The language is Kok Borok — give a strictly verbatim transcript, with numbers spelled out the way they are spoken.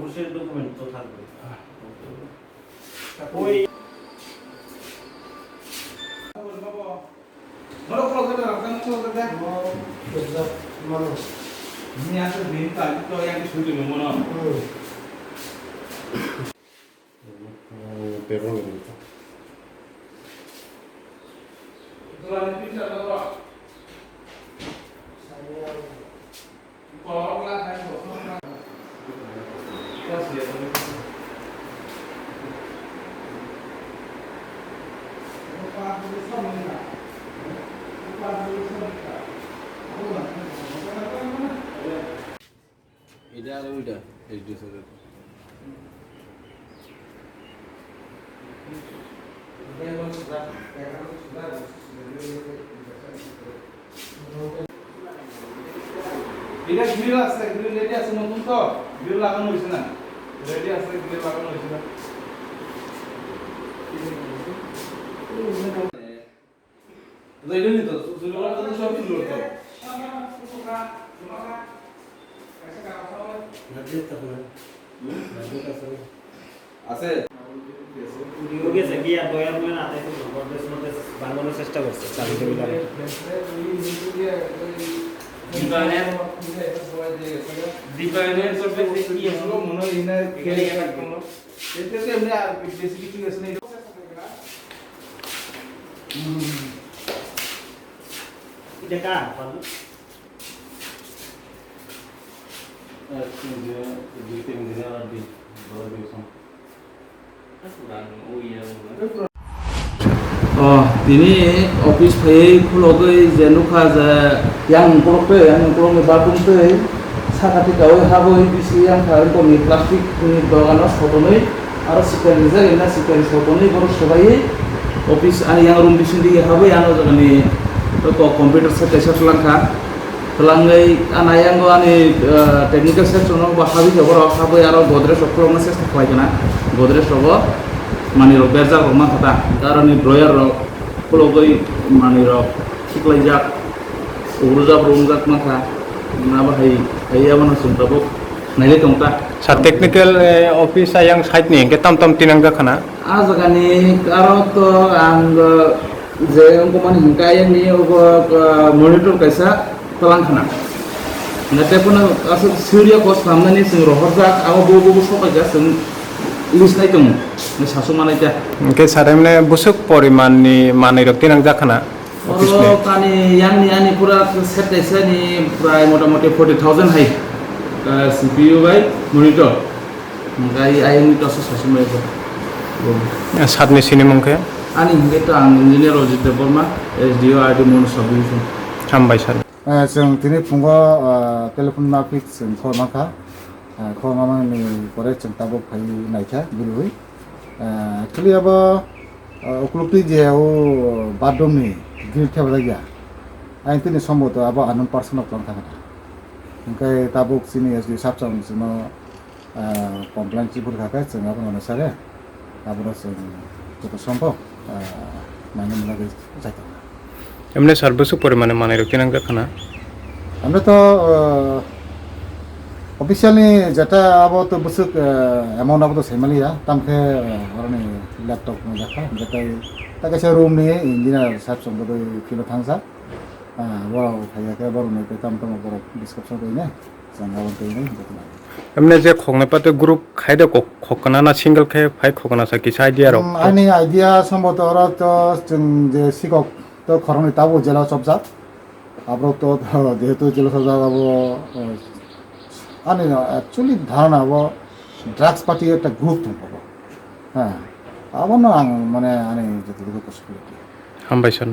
পুলিশের ডকুমেন্ট তো থাকবে। ওই এটা আর ওইটা, এইচ ডি এস এর। এটা গ্রিল আছে, গ্রিল রেডি আছে নতুন তো, গ্রিল লাগানো হয়েছে না, রেডি আছে, গ্রিল লাগানো হয়েছে না। আছে। দীপায়নের, দীপায়নের চোখে দেখি এখানে এখানে কোনো। এটা তো এমনি আর বেশি কিছু গেছে না। এটা কার? Oh, tini office phaiwi khulogwi je nukha je yang borok tei yang borokni bathroom tei saka tikaui habwi bisi yang kha wngkokni plastic ni dogano sotonwi aro sikari rijak emna sikari sotonwi borok swbaiwi office ani yang room bisingtwi habwi ano jagani computer set kaisa twlangkha. Twlangwi ani ayango ani, ah, technical section o bo habwi khe borok habwi aro Godrej rok khulokna chesta khlai kana. Godrej rogo manwi rok berjak rok mankha ta. Aroni drawer rok khulogwi manwi rok khiklaijak, ugrujak, rumjak mankha. Abo hai, hai abono chwng tabuk nailai tong ta. Sir, technical, eh, office ayang side ni hwnkhe tam tam tinangjak khana? Ah jagani aro to ang, eh, je wngkha mani hwnkhe ayang ni obo, eh, monitor kaisa. Twlang khna. Hwnkhe tei phano aswk suriya kos khamnani chwng rohorjak, abo bo bo bo sokaijak chwng list nai tongo, sasu manai ta. Hwnkhe sir, emne bwswk porimanni manwi rok tinangjak khna office ni? Oro tani yang ni ani pura set kaisa ni prai mota moti forty thousand hai, ah, C P U bai monitor. Hwnkhe ayang ni toso sasu mai bo. Sir ni sinimung khe? Ani hwnkhe to ang engineer Rajit Debbarma, S D O R D Mono Sub Division. Hambai sir. Eh, chwng tini phungo, eh, telephone maphi chwng khor mankha. Eh, khor mamani pore chwng tabuk phai naikha guriui. Eh, actually abo, eh, uklukti je o bathroom ni grill thebajak ya. Ayang tini somboto abo unknown person rok tong thangkha. Hwnkhe tabuk chini S D O sir chwng chwngno ah, complaint chibur kha khe chwng abono sare, abono chwng joto sombhob, ah, naina mwnagwi jaitongo. Emne sir, bwswk porimani manwi rok tinangjak khna? Amre to, ah, officially jeta abo to bwswk, ah, amount abo to saimaliya, tamkhe, ah, oroni laptop mwngjak kha, jetai ta kaisa room ni engineer sir chwng bodoi philo thangjak, ah, borok phaiya khe borokni tei tamo tamo borok discussion khainai. Chwng abo twi nai jotono. Emne je khoknai pate group khai de khok-, khokna na single khe phai khokna sa kisa idea rok? Hmm, ani idea somboto oro to chwng je sikok to khoroknwi tabuk jela chopjak. Aborok to, to jehetu jela chopjak abo, eh, ani no actually dharana abo drugs party ekta group tong abo. Ha. Abono ang mane ani joto kosok khlai. Hambai sir.